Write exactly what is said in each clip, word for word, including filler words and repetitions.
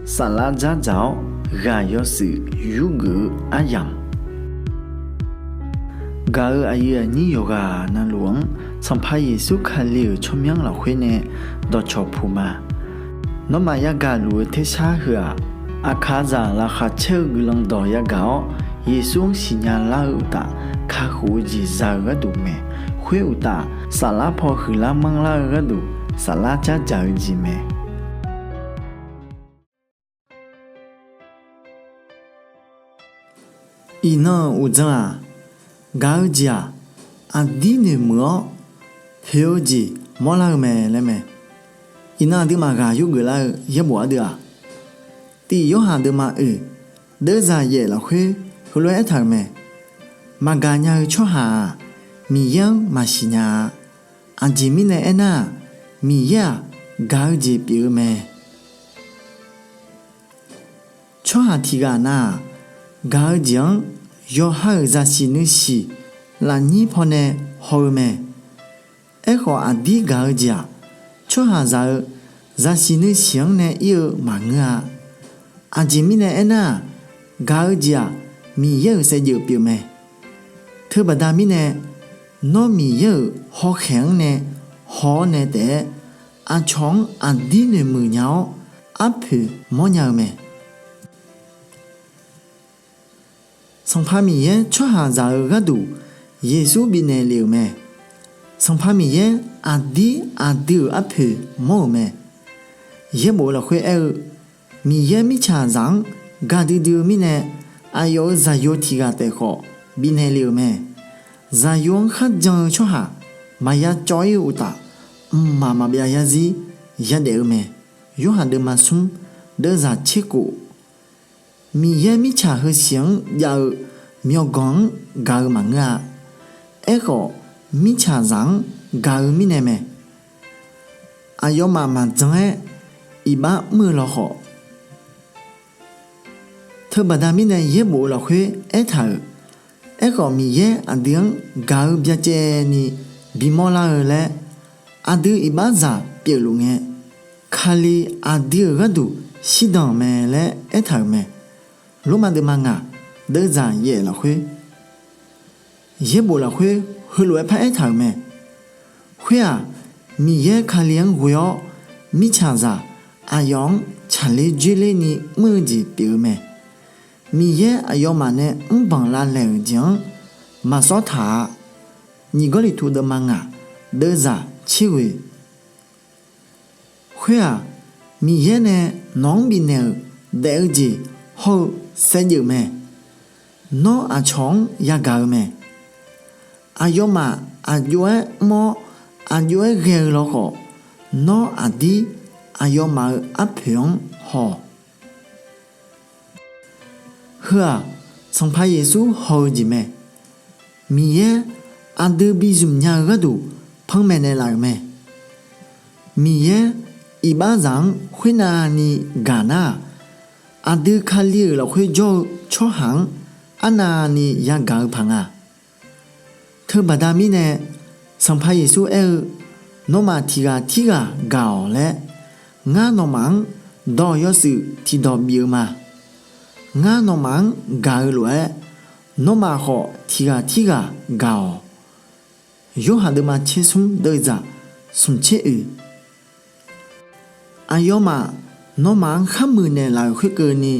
Saflar dzardzaq-awr ghaq yawshuif yurgeuf-eu aryamq, gaq-euq aqyuif aqnyir yawqghaq navluf-anr Sanqpaq Yeqsur Kali-euq tsawrmyanr lafkhoer nae dawqcawq puq ma. Nawmaf yagaq luf-eu tersar heu-aq, aqkaqzaq laqkhaq caer-eu guiqlanq dawq yagaq-awr, Yeqsur-anr siqnya lar-eu uqtaf, kakhof-eu jeq za-eu gharduq mae. Khoer uqtaf, saflar paw huiqlar manrlar-eu gharduq, saflar dzardzaq-eu jeq mae. Iqnan-euq uqdzan-aq, gaq-eu jeq-aq, aqdir noeqmuiq-awr poeq-eu jeq mawrlar-eu mae laer mae. Iqnan aqduimaf ghaq yurgeuf lar-eu yaerbof ardeuv-aq, Tiv Yorhaq deuvma oeq, deuvzaq yaef lafkhoer heulof-aer aertaq-euq mae. Maqgaq nya-eu tsawrhaq-aq, Miqyaer-anr maqsiq nya-a. Aqjeq mirnae aernar-aq, Miqyaer-aq, gaq-eu jeq pyeuf-eu mae. Tsawrhaq tiqghaq nav-aq, gaq-eu jeq-anr yawqha-euq zaqsiq nuisiq lafnyir pawnae haw-eu mae. Aerkhawf, aqdir gaq-eu jeq-aq, tsawrhaqzaq-eu zaqsiq nuisiq-anr nae ir-eu maqngeur-a. Aqjeq mirnae aernar-aq, gaq-eu jeq-aq, Miqyaer-euq saevdzeuf pyeufmae. Teubaqda mirnae, nawr Miqyaer-euq hawkhaeq-anr nae haw-awr nae taef-aer, aqcawq-anr aqdir noeqmuiq nya-awr, arpoeq mawrnya-eu mae. Sanqpaq Miqyaer tsawrhaqzaq-eu gharduq Yeqsur bifnaeq lef-euq mae. Sanqpaq Miqyaer aqdir aqdui-euq arpoeq mawr-euq mae. Yaerbof lafkhoer aer-eu, Miqyaer mirtsaqzaq-anr gaqdui dui-eu mirnae, aqyawf-euq Zaqyo tiqghaq taef khawf bifnaeq lef-euq mae. Zaqyo-anr kharjan-eu tsawrhaq maqya cawv-ir-eu uqtaf, mqmaq maqbyav yarzir yadaef-eu mae. Yorhaq deuvma smr, deuvzaq tserkhof. Miqyaer mirtsaq heusiq-anr jav-eu myawqganq-anr gaq-eu maqngeur-a. Aerkhawf, mirtsaqzaq-anr gaq-eu mirnae mae. Aqyawfmaf maqdzan-aer iqbax mr-eu lawkhawf, teubaqda mirnae yaerbof-eu lafkhoer aertaq-euq, aerkhawf Miqyaer aqdui-anr gaq-eu byacaevni bimawr lar-eu laer, aqdui iqbaxzaq pyeufluf ngae, Kali aqdui-euq gharduq shirdan-euq mae laer aertaq-euq mae. Lormav deuvma ngaq, deuvzaq yaef lafkhoer, yaerbof lafkhoer heulof-aer paraer taq-euq mae. Khoer-aq, Miqyaer Kali-anr ghoe-awr, mirtsaqzaq aqyawf-anr tsaqler dzoerlerni mr-eu jeq pyeuf-eu mae. Miqyaer aqyawfmaf nae mrbanq lavlaeq-euq jeq-anr maqsawr taq-a. Nyiq Gawrliqtu deuvma ngaq, deuvzaq tserghoeq. Khoer-aq, Miqyaer nae nawq-anr bifnaeq-euq daef-eu jeq hawr-eu saevdzeuf mae. Nawr aqcawq-anr yagaq-eu mae. Aqyawfmaf aqjox-aer mr-awr aqjox-aer ghae-eu lawkhawf, nawr aqdir aqyawfmaf-euq arpoeq-anr haw-awq. Heu-aq, Sanqpaq Yeqsur haw-eu jeq mae. Miqyaer aqdui bi zmq nya-eu gharduq panmaeq naeqlaf-euq mae. Miqyaer iqbaxzaq-anr khoernavni gaq nar-aq, aqdui Kali-euq lafkhoer jawr-eu tsawrhaq-anr arnavni yagaq-eu paq nga. Teubaqda mirnae, Sanqpaq Yeqsur aer-eu, nawmaf tiqghaq tirghaq gaq-awq laer, ngar nawmaf-anr dawq yawshuif tiqdawq bif-eu ma. Ngar nawmaf-anr gaq-eu lof-aer, nawmaf khawf tiqghaq tirghaq gaq-awq. Yorhaq deuvma tsersmr deuvzaq smqtser oeq. Aqyawfmaf nawmaf-anr kharmuiq naeqlaf-euq khoerkeuvni,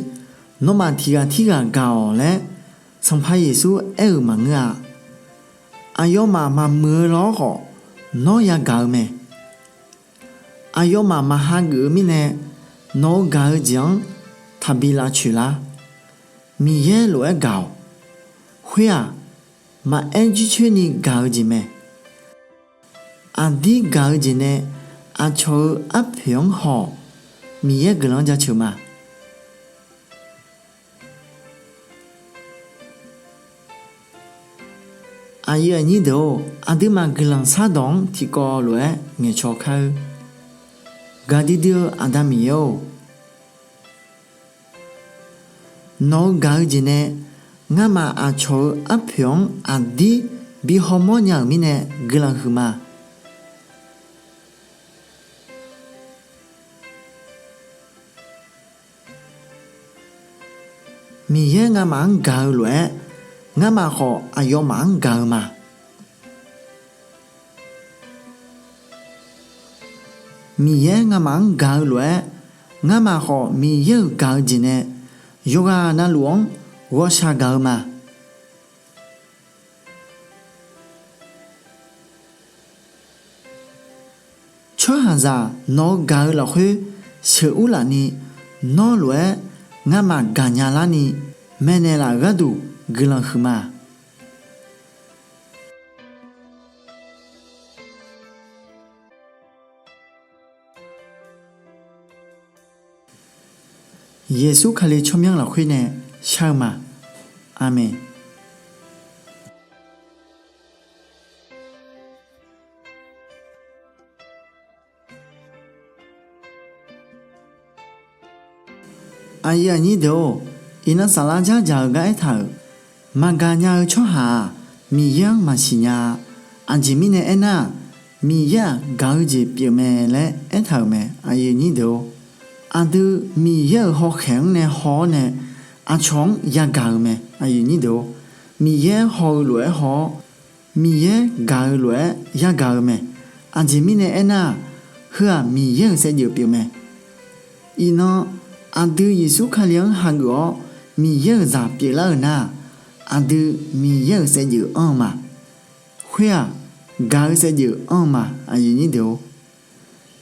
nawmaf tiqghaq tirghaq gaq-awq laer Sanqpaq Yeqsur aer-euq maqngeur-a. Aqyawfmaf maqmuiq-eu lawr khawf, nawr yagaq-eu mae. Aqyawfmaf maqha geuf-eu mirnae, nawq-eu gaq-eu jeq-anr taqbi lavcoeq lar. Miqyaer lof-aer gaq-awq. Khoer-aq, maqaer jircoer ni gaq-eu jeq mae. Aqdir gaq-eu jeq nae aqcawq-eu arpoeq-anr haw-awq. Miqyaer guiqlanq-anr jaceuq ma. Aqyuif aqnyir deuq-or, aqduimaf guiqlanq shardawq-anr tiqkawv lof-aer ngaeqcaw kar-eur. Gaqdui dui-eu Aqda Miqyaer-or, nawq-eu gaq-eu jeq nae ngamaf aqcawq-eu arpoeq-anr aqdir bi hawmawr nya-euq mirnae guiqlanq huiqma. Miqyaer ngamaf-anr gaq-eu lof-aer, ngamaf khawf aqyawfmaf-anr gaq-eu ma. Miqyaer ngamaf-anr gaq-eu lof-aer, ngamaf khawf Miqyaer-euq gaq-eu jeq nae yawqghaq navluf-anr ghawqshaq gaq-eu ma. Tsawrhaqzaq nawq-eu gaq-eu lafkhoer sheuqur laf ni, nawr lof-aer ngamaf gaqnya larni maeqnaeq laf-euq gharduq guiqlanq huiqma. Yeqsur Kali tsawrmyanr lafkhoer nae shar-eu ma. Aqmeq. Aqyuif aqnyir deuq-or, iqnan saflar dzardzaq-eu gar aertaq-euq, maqgaq nya-eu tsawrhaq-aq, Miqyaer-anr maqsiq nya-a. Aqjeq mirnae aernar-aq, Miqyaer-aq gaq-eu jeq pyeuf mae laer aertaq-euq mae. Aqdui, Miqyaer-euq hawkhaeq-anr nae haw-awr nae aqcawq-anr yagaq-eu mae. Miqyaer haw-eu lof-aer haw-awr, Miqyaer gaq-eu lof-aer yagaq-eu mae. Aqjeq mirnae aernar-aq, heu-aq Miqyaer-euq saevdzeuf pyeuf mae. Iqnan, aqdui Yeqsur Kali-anr hageuf-awr Miqyaer-euq zaq pyeuflar-euq nar-aq, aqdui Miqyaer-euq saevdzeuf anr-eu ma. Khoer-aq, gaq-eu saevdzeuf anr-eu ma. Aqyuif aqnyir deuq-or,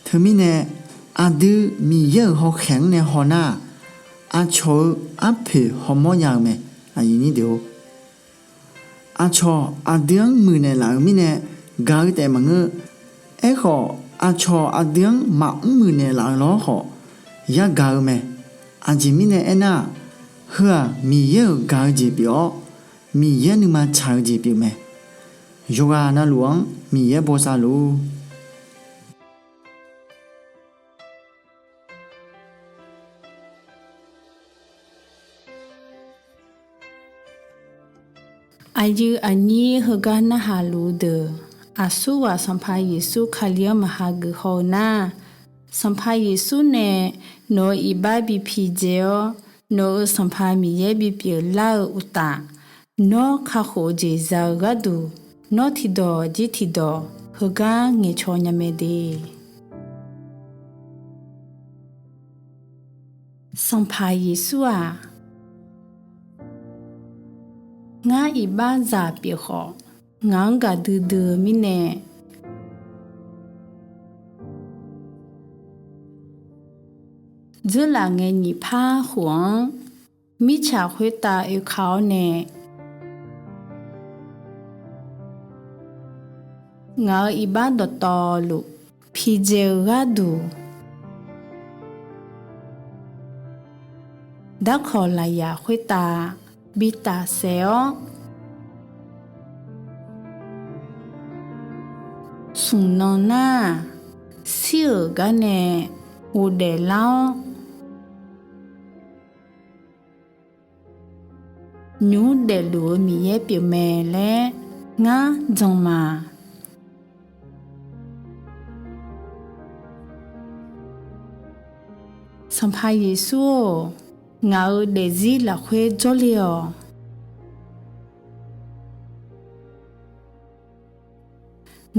teumirnae aqdui Miqyaer-euq hawkhaeq-anr nae hawnar-aq, aqcawq-eu arpoeq hawmawr nya-eu mae. Aqyuif aqnyir deuq-or, aqcawq aqdui-anr muiqnaeq laf-euq mirnae gaq-eu taef maqngeur. Aerkhawf, aqcawq aqdui-anr maqmr muiqnaeq laf-eu lawr khawf, yagaq-eu mae. Aqjeq mirnae aernar-aq, heu-aq Miqyaer-euq gaq-eu jeq pyeuf-awr, Miqyaer nuima tsaq-eu jeq pyeuf mae. Yawqghaq navluf-anr Miqyaer bosav luf-ur. Aqyuif aqnyir heugar narhaq luf-eu deuq, aqsurghaq Sanqpaq Yeqsur Kali-anr maqhageuf haw-eu nar, Sanqpaq Yeqsur nae nawq-euq iqbax bi pidzae-awr, nawq-euq Sanqpaq Miqyaer bipyeuf lar-eu uqtaf, nawr kakhof-eu jeq za-eu gharduq, nawr tiqdawq jir tiqdawq heugar ngaeqcaw nya mae de. Sanqpaq Yeqsur-aq, ngar iqbaxzaq pyeuf khawf, ngaq-anr gaqdui dui-eu mirnae, dzeurlaf ngae nyiq par khof-anr mirtsaq khoertav oeka-awr nae, ngaq-euq iqbax dawqtawvluf pidzae-eu gharduq, darkawq lafyaq khoertav bi tafsaef-awr, smq nan nar-aq, shir-euq gar nae ghofdaef lar-awr, nymq mr daefluf-eu Miqyaer pyeufmae laer ngar jan ma. Sanqpaq Yeqsur-or, ngaq-euq daefzir lafkhoer jawrle-awq.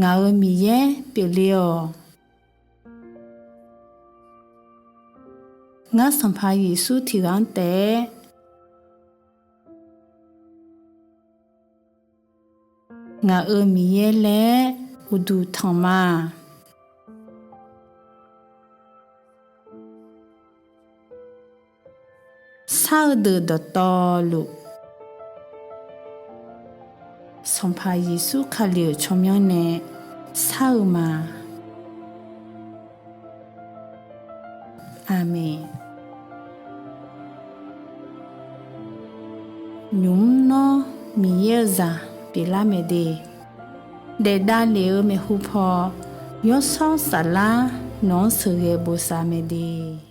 Ngaq-euq Miqyaer pyeufle-awq. Ngar Sanqpaq Yeqsur tiqghaq-anr taef-aer ngaq-euq Miqyaer laer uqduq tanq ma. Shar-eu deuq dawqtawvluf, Sanqpaq Yeqsur Kali-euq tsawrmyanr nae shar-eu ma. Aqmeq. Nymq mr nawr Miqyaer-eu zaq pyeuflar mae de. Daef davlef-eu maeqhu paw, Yawshawr Saflar nawq-anr sheuqghae bosav mae de.